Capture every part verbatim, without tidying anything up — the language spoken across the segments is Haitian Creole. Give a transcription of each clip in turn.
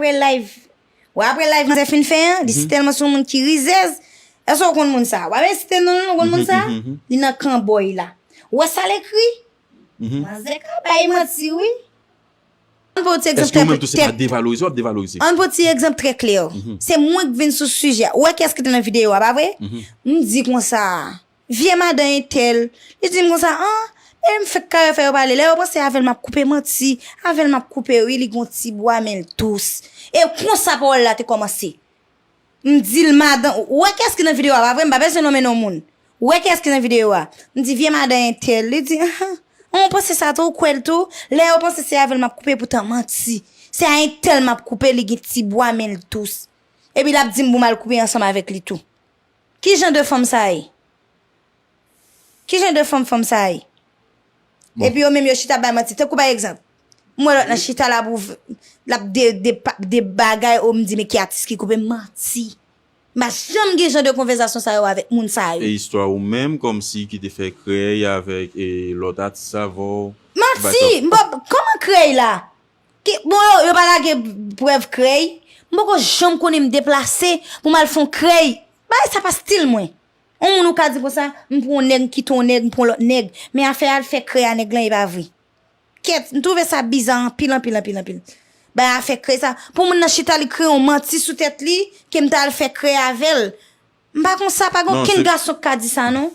Apre live, wè, apre live manzè fin fè an, li si tèlman se yon moun ki rizèz. Èske w konn moun sa? W ap esite non, non, w konn moun sa? Li nan kan bòy la. Ou wè sa l ekri? Manzè ka bay manti, wi. Ann pran ti egzanp trè klè. Èske ou menm tou se pa devalorize w ap devalorize? Ann pran ti egzanp trè klè. Se mwen k vin sou sijè a. Ou wè kiyès ki te nan videyo a, pa vre? M di konsa, vye madan entèl, li di m konsa, an, e m fèk kare fè yo pale. Lè yo panse avè l m ap koupe manti, avè l m ap koupe wi, li gon ti bwa men l dous. E konsa pawòl la te kòmanse. M di l, madan, ou wè kiyès ki nan videyo a, pa vre? M pa bezwen nonmen non moun. Ou wè kiyès ki nan videyo a? M di, vye madan entèl. Li di, ahan, an, ou panse sa tou, ou kwè l tou? Lè yo panse se avè l m ap koupe, poutan manti. Se a entèl m ap koupe, li gen ti bwa men l dous. Epi l ap di m pou m al koupe ansanm avèk li tou. Ki jan de fanm sa ye? Ki jan de fanm fanm sa ye? Epi yo menm yo chita bay manti. Tankou pa egzanp, m wè lòt nan chita l ap, l ap de, de, de bagay, o m di men ki atis ki koupe manti. M pa janm gen jan de konvèsasyon sa yo avèk moun sa yo. E istwa ou menm kòmsi ki te fè krèy avèk e lòt atis avè w? Manti! M pa, kòman krèy la? Ki, bon, yo, yo pa lage prèv krèy. M poko janm konnen m deplase pou m al fè yon krèy. Bagay sa pa stil mwen. Yon moun ou ka di konsa, m pran yon nèg, m kite yon nèg, m pran yon lòt nèg. Men afè al fè krèy a nèg lan, e pa vre. Kèt, m twouve sa biza anpil, anpil, anpil, anpil. Bay afè krèy sa. Pou moun nan chita li kreye yon manti sou tèt li, ke m ta al fè krèy avè l. M pa konsa, pa gen okenn gason k ka di sa, non.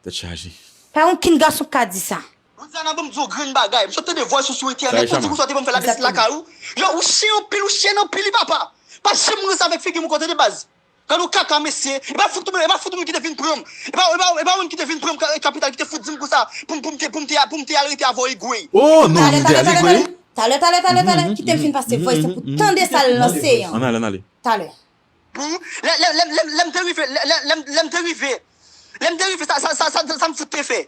Tèt chaje. Pa gen okenn gason k ka di sa. Rouzana, ban m di w grenn bagay. M sot tande voice ou sou entènèt, ou di konsa w te ban m fè ladesit lakay ou. Yo, ou chen anpil, ou chen anpil, wi papa. Pa janm ranse avèk figi m ankò, tande baz. Gad yon kaka mesye. E pa fout, e pa fout moun ki te vin pran m. E pa, e pa, e pa moun ki te vin pran m ka-, kapital ki te fout di m konsa pou m, pou m te, pou m te, pou m te al rete avè w Igwe. Oh non, m te al Igwe. Talè, talè, talè, talè. Kite m fin pase voice lan pou tande sa l lanse an. Ann ale, ann ale. Talè. Pou, lè, lè, lè, lè, lè m te rive, lè, lè, lè, lè m te rive, lè m te rive, sa, sa, sa, sa, sa m fout te fè?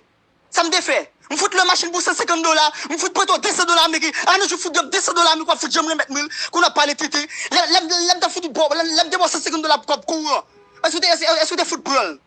Sa m te fè? M fout lwe machin pou san senkant dola, m fout prete w de san dola ameriken. An nou jou fout de san dola ameriken, w ap fout janm remèt mwen l, kounye a w ap pale tenten. Lè, lè, lè m t ap fout ou bò, lè, lè m te ba w san senkant dola pou kòb kouran. Èske w te, èske, èske w te fout pran l?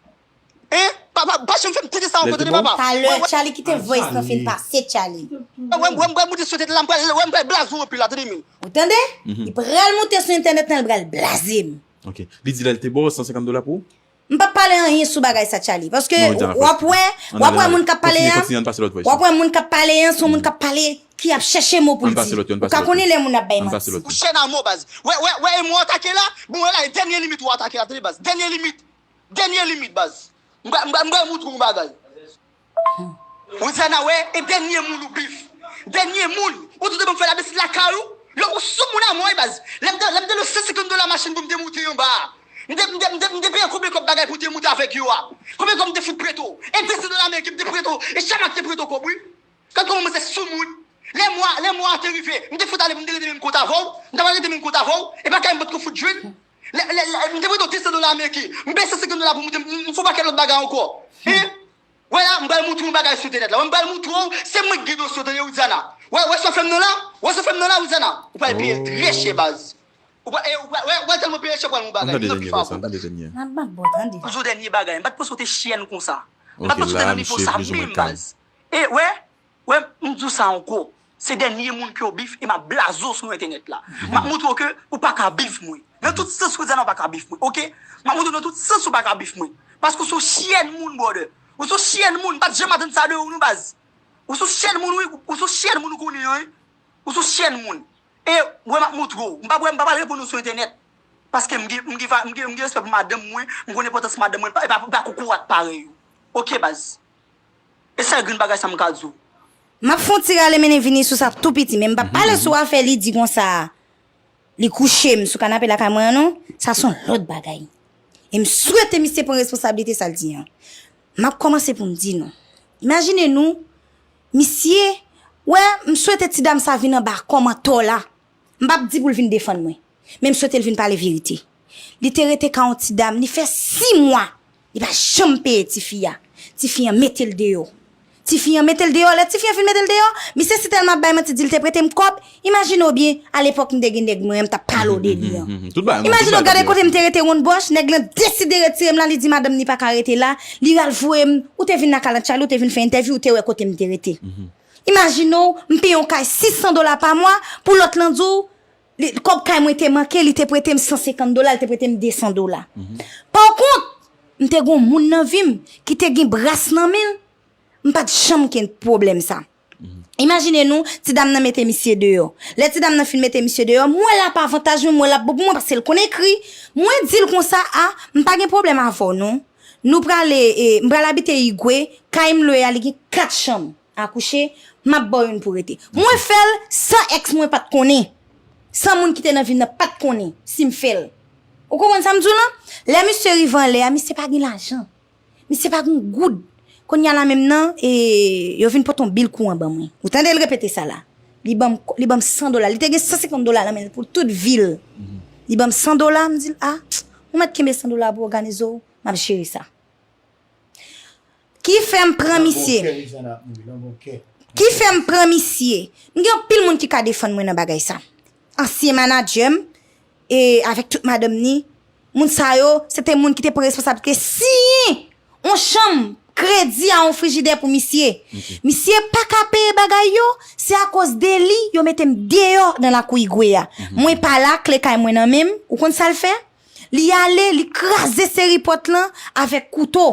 Hein? Pa, pa, pa janm fè m tande sa ankò, tande papa. Talè, Charlie, kite voice lan fin pase, Charlie. Wè m, wè m pral moute sou tèt la, m pral, wè m pral blaze w anpil la, tande men. Ou tande? Li pral moute sou entènèt lan, li pral blaze m. Ok. Li di lè l te ba w san senkant dola pou? M p ap pale anyen sou bagay sa, Charlie. Paske w ap wè, w ap wè moun k ap pale a, w ap wè moun k ap pale a, se yon moun k ap pale, ki ap chèche mo pou l di. Ou ka konnen lè moun ap bay manti. Ou chèn a mo, baz. Wè, wè, wè, e mo atake la, bon, wè la, e dènye limit ou atake la, tande, baz. Dènye limit. Dènye limit, baz. M pral, m pral, m pral moutre w yon bagay. Rouzana, wè, e dènye moun ou bif. Dènye moun. Ou te ban m fè ladesit lakay ou. Lè ou sou moun a mò, baz. Lè m te, lè m te lwe san senkant dola machin pou m te moute anba a. M te, m te, m te, m te peye konbyen kòb bagay pou te moute avèk yo a? Konbyen kòb m te fout prete w? E de san dola ameriken m te prete w. E chak mwa m te prete w kòb, wi. Gad kòman manzè sou moun. Lè mwa, lè mwa a te rive, m te fout ale pou m te rete menm kot avè w. M t ap al rete menm kot avè w. E pa kay m potko fout jwenn. Lè, lè, lè, m te prete w de san dola ameriken. M peye san senkant dola pou m moute, m, m fè yon pakèt lòt bagay ankò. Hein? Wè la, m pral moutre w yon bagay sou entènèt la. Wè, m pral moutre w, se mwen ki gen dosye w, tande, Rouzana. Wè, wè sa w fè m nan la? Wè sa w fè m nan la, Rouzana? Ou pral peye trè chè, baz. Ou pral, e, ou pral, wè, ou pral tèlman peye chè, ou pral yon bagay. M nan pi fò avè w, baz. N ap bat bò, tande. M di w dènye bagay, m pa t panse w te chyèn konsa. M pa t panse w te nan nivo sa menm, baz. E, wè, wè, m di w sa ankò. Se dènye moun ke w bif e m ap blaze w sou entènèt la. M ap moutre w ke ou pa ka bif mwen. Nan tout sans, Rouzana, ou pa ka bif mwen, oke? M ap moutre w nan tout sans ou pa ka bif mwen. Paske w se yon chyèn moun, brother. Ou se yon chyèn moun, m pa t janm atann sa de ou, non, baz. Ou se yon chyèn moun, wi. Ou se yon chyèn moun, ou konnen an, wi. Ou se yon chyèn moun. E, wè, m ap moutre w. M pa, m pa pral reponn ou sou entènèt. Paske m gen, m gen va-, m gen, m gen respè pou madanm mwen, m konn enpòtans madanm mwen, e pa, e pa, e pa kokorat parèy ou. Oke, baz. E sèl grenn bagay sa m ka di w. M ap fè yon ti rale mennen vini sou sa tou piti, men m p ap pale sou afè li di konsa a. Li kouche m sou kanape lakay mwen an, non. Sa se yon lòt bagay. E m swete misye pran responsablite sa l di an. M ap kòmanse pou m di nou. Imajine nou, misye, wè, m swete ti dam sa vin anba kòmantè w la. M p ap di pou l vin defann mwen. Men m swete l vin pale verite. Li te rete ka yon ti dam, li fè sis mwa, li pa janm peye tifi a. Tifi an mete l deyò. Tifi an mete l deyò. Lè tifi an fin mete l deyò, misye si tèlman ap bay manti, di l te prete m kòb. Imajine w byen, alepòk m te gen nèg mwen an, m t ap pale w de li an. Imajine w gade kote m te rete wonn bòch, nèg lan deside retire m la, li di madanm ni pa ka rete la, li al voye m, ou te vin nan Kalanchali, ou te vin fè entèvyou, ou te wè kote m te rete. Imajine w, m peye yon kay sis san dola pa mwa, pou lòt lan di w, Li, kòb kay mwen te manke, li te prete m san senkant dola, li te prete m de san dola. Pakont, m te gon moun nan vi m ki te gen bras nan men l, m pa t janm gen pwoblèm sa. Imajine nou, ti dam nan mete misye deyò. Lè ti dam nan fin mete misye deyò, m wè l ap avantaj mwen, m wè l ap bon pou mwen, paske l konn ekri. Mwen di l konsa, a, m pa gen pwoblèm avè w non. Nou prale, e, m pral abite Igwe, kay m lwe a, li gen kat chanm a kouche, m ap ba w youn pou rete. Mwen fè l san èks mwen pa t konnen. San moun ki te nan vi m nan pa t konnen si m fè l. Ou konprann sa m di w lan? Lè misye rive anlè a, misye pa gen lajan. Misye pa gen goud. Kounye a la menm nan, e, yo vin pote yon bil kouran ban mwen. Ou tande l repete sa la. Li ban m, li ban m san dola. Li te gen san senkant dola nan men l pou tout vi l. Li ban m san dola, m di l, a, ou mèt kenbe san dola pou òganize w, m ap jere sa. Ki fè m pran misye. Ki fè m pran misye. M gen anpil moun ki ka defann mwen nan bagay sa. Ansyen manadjè m, e avèk tout madanm ni, moun sa yo, se te moun ki te pran responsablite siyen yon chanm kredi a yon frijidè pou misye. Misye pa ka peye bagay yo, se akoz de li, yo mete m deyò nan lakou Igwe a. Mwen pa la, kle kay mwen nan men m, ou konn sa l fè? Li ale, li kraze seri pòt lan avèk kouto.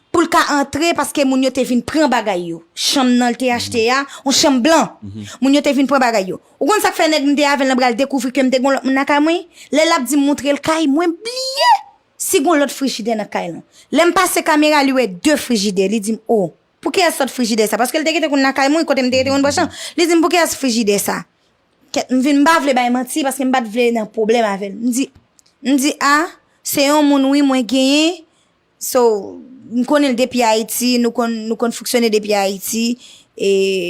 Pou l ka antre, paske moun yo te vin pran bagay yo. Chanm nan l te achte a, yon chanm blan. Moun yo te vin pran bagay yo. Ou konn sa k fè nèg m te avè l nan bra l dekouvri ke m te gon lòt moun nan kay mwen? Lè l ap di m montre l kay, mwen bliye si gon lòt frijidè nan kay lan. Lè m pase kamera, li wè de frijidè. Li di m, o, pou kiyès lòt frijidè sa? Paske l te gentan konn nan kay mwen, kote m te rete konn pran chanm. Li di m, pou kiyès frijidè sa? Kèt, m vin, m pa vle bay manti, paske m pa t vle nan pwoblèm avè l. M di, m di, a, se yon moun wi mwen genyen. So, m konnen l depi Ayiti, nou konn, nou konn fonksyone depi Ayiti. E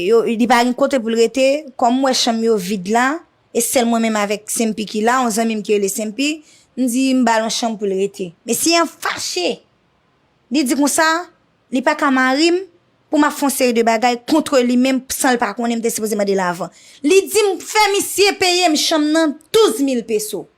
yo, li pa gen kote pou l rete. Kòm m wè chanm yo vid la, e sèl mwen menm avèk Senpi ki la, yon zanmi m ki rele Senpi, m di m ba l yon chanm pou l rete. Mesye an fache. Li di konsa, li pa ka mari m pou m ap fè yon seri de bagay kont li menm san l pa konnen, m te sipoze mande l avan. Li di m fè misye peye m chanm nan douz mil peso.